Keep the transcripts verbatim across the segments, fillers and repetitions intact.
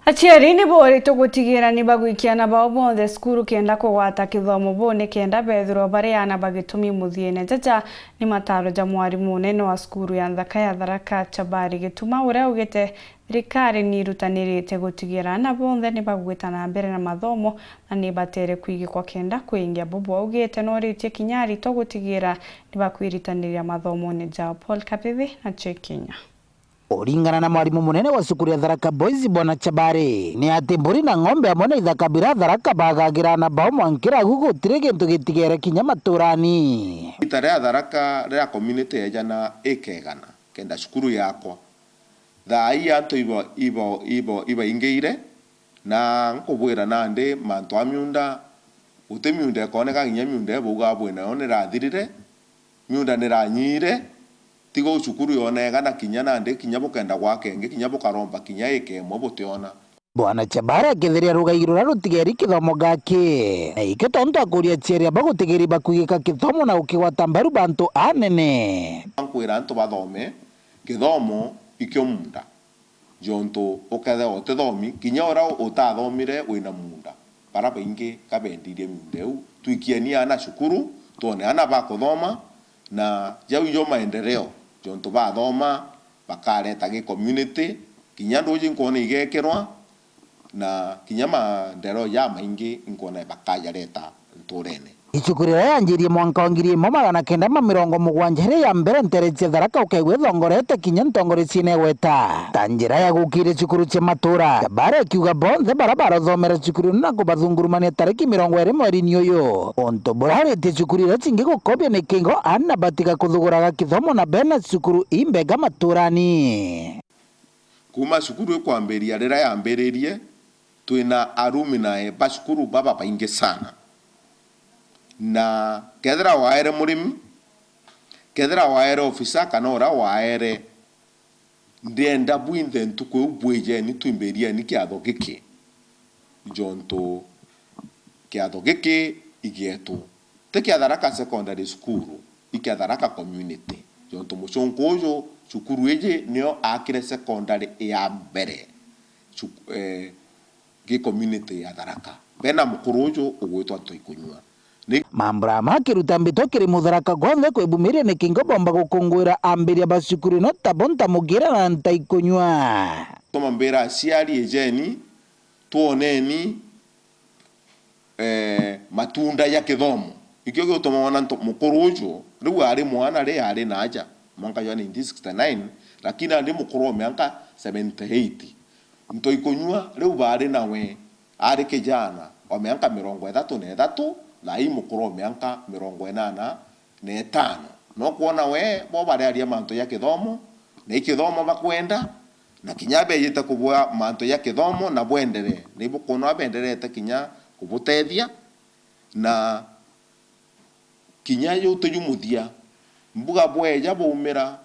Aciari ni booritwe gutigira ni bagwikia aana bao bonthe cukuru kenda kugwata kithomo buu, ni kenda beethirwa bari aana ba gitumi muthiene. Jaja ni mataaro ja mwarimu munene wa cukuru ya nthaka ya Tharaka, Chabari Gituma, uria augite thirikari ni irutanirite gutigira aana bonthe ni bagwita na mbere na mathomo na ni batere kwigikwa kenda kwingia. Bubu augite nooritie kinya aritwa gutigira ni bakwiritaniria mathomone jao. Paul Kabithi na Cheki Kinya. Kuringana na mwarimu munene wa cukuru ya Tharaka Boys, Bwana Chabari, ni ati mburi na ng'ombe amwe na ithaka bira Tharaka baagagira aana bao mwankira agu gutiri gintu gitigere kinya maturani. Ita ria Tharaka riria community yeejana ikegana kenda cukuru yakwa, thaa ii antu ibo, ibo, ibo, ibaingiire, na nkubwira nandi mantu a miunda, guti miunda ikooneka, kinya miunda ibaugaa bwinayo nirathirire, miunda niranyiire, tiga u cukuru yonegana kinya nandi, kinya bukenda gwaka ingi, kinya bukaromba kinya ika imwe butiona. Bwana Chabari akithiria rugai ruria rutigeri kithomo gaki, na ikio tontu akuria aciari aba gutigeri bakwigika kithomo na gukigwata mbaru bantu anene. Nkwira antu bathome, kithomo ikio munda. Jontu ukethirwa utithomi, kinya uria utathomire wina munda, bara baingi ka bendirie miunda iu. Twikieni aana cukuru, twone aana bakuthoma, na jau ijo maendeleo, jontu bathoma, bakareta gi community, kinya nduuji nkwona igekirwa, na kinya maendeleo jamaingi nkwona bakajareta nturene. Icukuru iria yanjirie mwanka wa ngiri imwe magana kenda ma mirongo mugwanja, iria ya mbere ntere cia Tharaka ukaigua ithongorete kinya ntongoria ciina igweta ta njira ya gukiria cukuru cia matura. Chabari akiuga bonthe bara barothomera cukuru ino na kubathungurumania tariki mirongo iri mweri-ini uyu. Untu buraritie cukuru iria cingi gukobia ni kingo, aana batiga kuthuguraga kithomo na bena cukuru imbega maturani. Kuuma cukuru ikwambiria riria yambiririe, twina alumni ba cukuru bababaingi sana. Na kethira waere murimi, kethira waere ofisa, kana uria waere, ndienda bwinthe ntuku iu bwijeni, twimbirieni kiatho giki. Jontu kiatho giki igietu. Ti kia Tharaka Secondary School, i kia Tharaka Community. Jontu mucunku uju, cukuru iji nio aakire secondary ya mbere, cuk-, eh, gi community ya Tharaka. Bena mukuru uju ugwitwa Ntoikunyua. Ni mambura ama akiruta mbitwa kiri Mutharaka gwonthe kwibumiria ni kingo bomba gukunguira ambiria ba cukuru ino tabo Ntamugira na Ntaikunyua. Tuma mbira aciari, ejeni, twoneni, eh, matunda ja kithomo. Ikio gituma wona nto-, mukuru uju, riu ari mwana ri, ari na aja, mwanka jwa nineteen sixty-nine, lakini ari mukuru o mianka seventy-eight. Ntoikunyua, riu bari nawe, ari kijana o mianka mirongo ithatu na ithatu, na ai mukuru o mianka mirongo inana na itano. No kwona we, bo barearia mantu ja kithomo, na i kithomo bakwenda, na kinya bejite kubua mantu ja kithomo na bwendere, na ibukwona benderete kinya kubutethia, na kinya juti ju muthia, mbuga bweja baumira,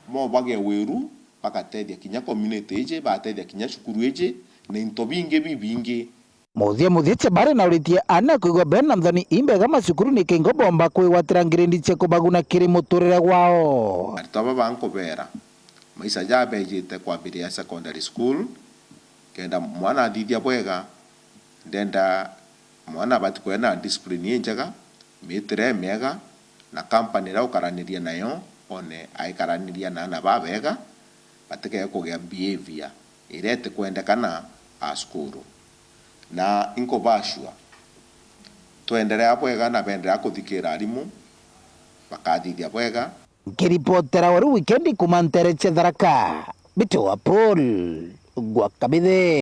mo bage wiru, bagatethia kinya community iji, bagatethia kinya cukuru iji, na into bingi bibingi. Muthia muthia Chabari nauritie aana kwigua bena nthoni imbega macukuru ni kingo bomba kwigwatira ngirendi cia kubaguna kiri muturire gwao. Aritwa baba nkubera, maisha jabejite kwambiria secondary school, kenda mwana athithia bwega, ndenda mwana abati kwenda discipline injega, miitire miega, na company iria ukaraniria nayo, one aikaraniria na aana babega, batikage kugia behavior iria itikwendekana a cukuru. Na inkubashua, twenderea bwega na benderea kuthikira arimu, bakathithia bwega. Nkiripotera weru wikendi kuma ntere cia Tharaka, Mbitwa Paul gwa Kabithe.